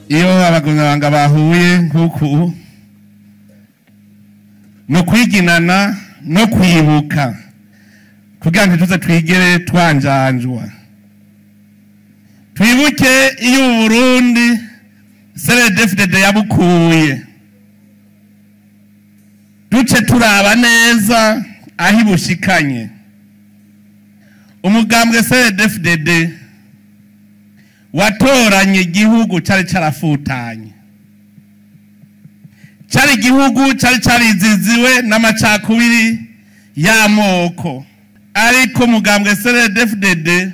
Iyo abagumyabanga bahuye nk'uku no kwiginana no kwibuka kugira ngo tuze twigere twanjanjwa, twibuke iyo Burundi CNDD-FDD yabukuye, duce turaba neza aho ibushikanye. Umugambwe CNDD-FDD watoranye igihugu cari carafutanye, cari igihugu cari cariziziwe n'amacakubiri y'amoko, ariko umugambwe CNDD-FDD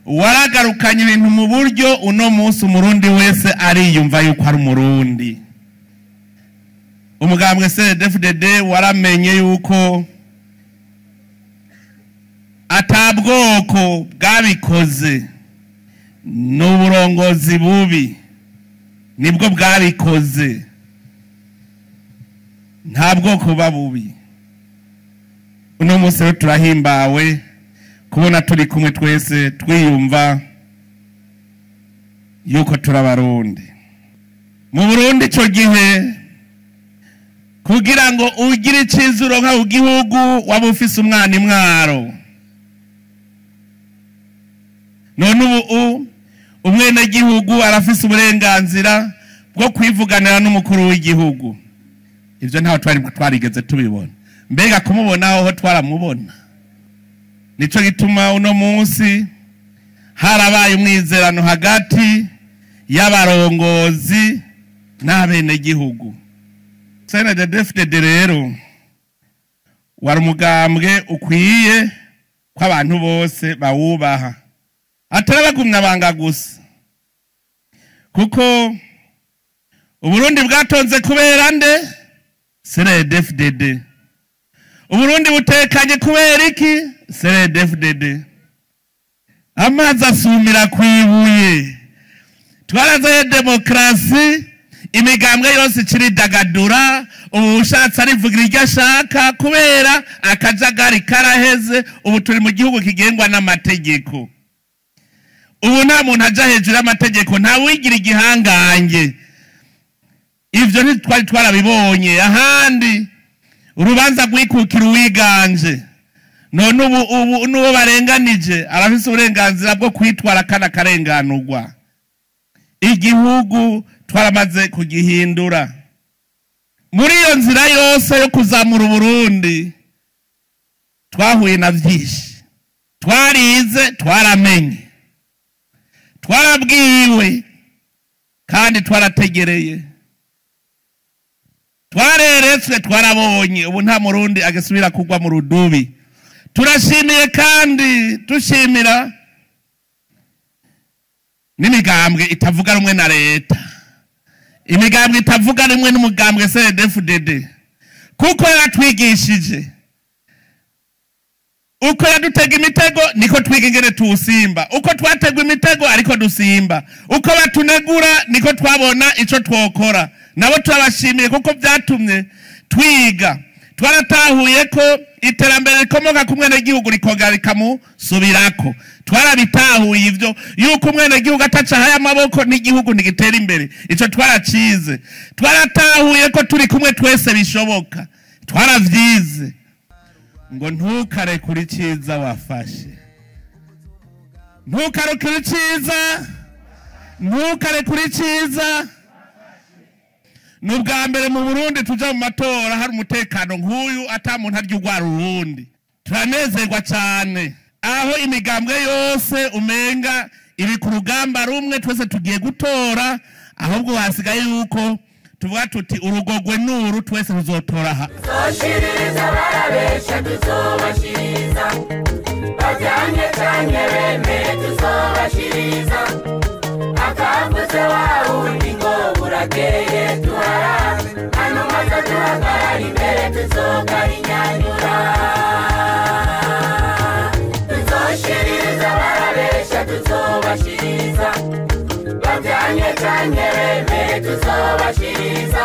waragarukanye ibintu mu buryo uno munsi umurundi wese ariyumva yuko ari umurundi. Umugambwe CNDD-FDD waramenye yuko atabwoko bwabikoze, n'uburongozi bubi nibwo bwabikoze, nta bwoko buba bubi. Uno munsi rero turahimbawe kubona turi kumwe twese twiyumva yuko turabarundi. Mu Burundi ico gihe kugira ngo ugire iciza uronka ku gihugu waba ufise umwana imwaro. None ubu umwenegihugu arafise uburenganzira bwo kwivuganira n'umukuru w'igihugu. Ivyo ntaho twari twarigeze tubibona. Mbega kumubona aho twaramubona. Nico gituma uno munsi harabaye umwizerano hagati y'abarongozi n'abenegihugu. CNDD-FDD rero wari umugambwe ukwiye ko abantu bose bawubaha, atari abagumya banga gusa, kuko Uburundi bwatonze kubera nde? CNDD-FDD. Uburundi butekanye kubera iki? CNDD-FDD. Amazi asumira kwibuye. Twarazaye demokrasi, imigambwe yose ikiridagadura, ubu ushatse arivugira iryo ashaka kubera akajagari karaheze. Ubu turi mu gihugu kigengwa n'amategeko. Ubu nta muntu aja hejuru y'amategeko, nta wigira igihangange. Ivyo ntitwari twarabibonye ahandi. Urubanza rwikukira uwiganje. None ubu n'uwo barenganije arafise uburenganzira bwo kwitwara kana karenganurwa. Igihugu twaramaze kugihindura. Muri iyo nzira yose yo kuzamura Uburundi twahuye na vyinshi. Twarize, twaramenye, twarabwiwe kandi twarategereye, twareretswe, twarabonye. Ubu nta murundi agisubira kugwa mu rudubi. Turashimiye kandi dushimira n'imigambwe itavuga rumwe na leta, imigambwe itavuga rumwe n'umugambwe CNDD-FDD, kuko yaratwigishije. Uko yadutega imitego niko twiga ingene tuwusimba, uko twategwa imitego ariko dusimba, uko batunegura niko twabona ico twokora. Nabo turabashimiye kuko vyatumye twiga. Twaratahuye ko iterambere rikomoka ku mwenegihugu rikongera rikamusubirako. Twarabitahuye ivyo yuko umwenegihugu ataca haya amaboko n'igihugu ntigitera imbere. Ico twaracize. Twaratahuye ko turi kumwe twese bishoboka. Twaravyize. Ngo ntukarekure iciza wafashe, ntukarekure iciza, ntukarekure iciza. Ni ubwa mbere mu Burundi tuja mu matora hari umutekano nk'uyu, ata muntu arya urwara urundi. Turanezerwa cyane aho imigambwe yose umenga iri ku rugamba rumwe, twese tugiye gutora, ahubwo hasigaye yuko tuvuga tuti urugogwe nuru twese tuzotora aha. Tuzoshiririza barabesha, tuzobashiriza bajyanye canke bemeye, tuzobashiriza akavuze wa wundi ngo burakeye tuhara, hano maze tuhagarara imbere tuzokarinyanyura. Tuzoshiririza barabesha, tuzobashiriza bajyanye canke bemeye, tuzobashiriza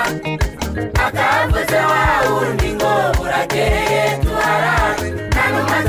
akavuze wa wundi ngo burakeye tuhara, hano maze